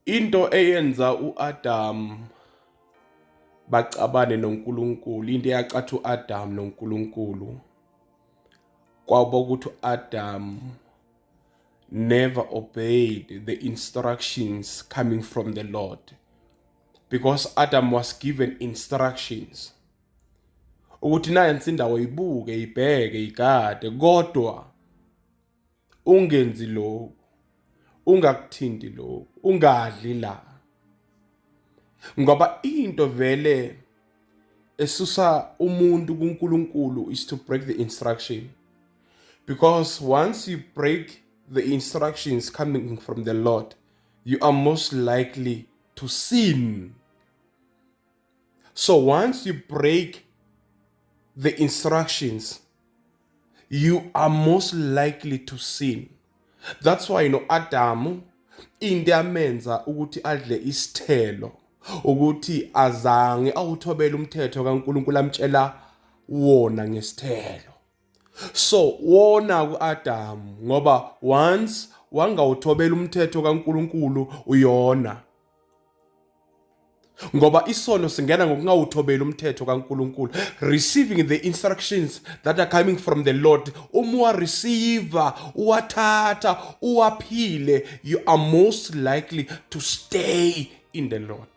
Into eyenza uAdam bacabane noNkulunkulu, into eyacatha uAdam noNkulunkulu kwaba ukuthi uAdam never obeyed the instructions coming from the Lord, because Adam was given instructions ukuthi nansi indawo ibuke, ibheke, igade, kodwa ungenzi lokho, ungakuthinti lokho, ungadli la. Ngoba into vele esusa umuntu kuNkulunkulu is to break the instruction, because once you break the instructions coming from the Lord, you are most likely to sin. So once you break the instructions, you are most likely to sin. That's why Adam into yamenza ukuthi adle isithelo, ukuthi azange awuthobele umthetho kaNkulunkulu amtshela wona ngesithelo. So wona kuAdam ngoba once wangawuthobela umthetho kaNkulunkulu uyona. Ngoba isono singena ngokungawuthobeli umthetho kaNkulunkulu, receiving the instructions that are coming from the Lord. Uma receive, uwathatha, uwaphile, you are most likely to stay in the Lord.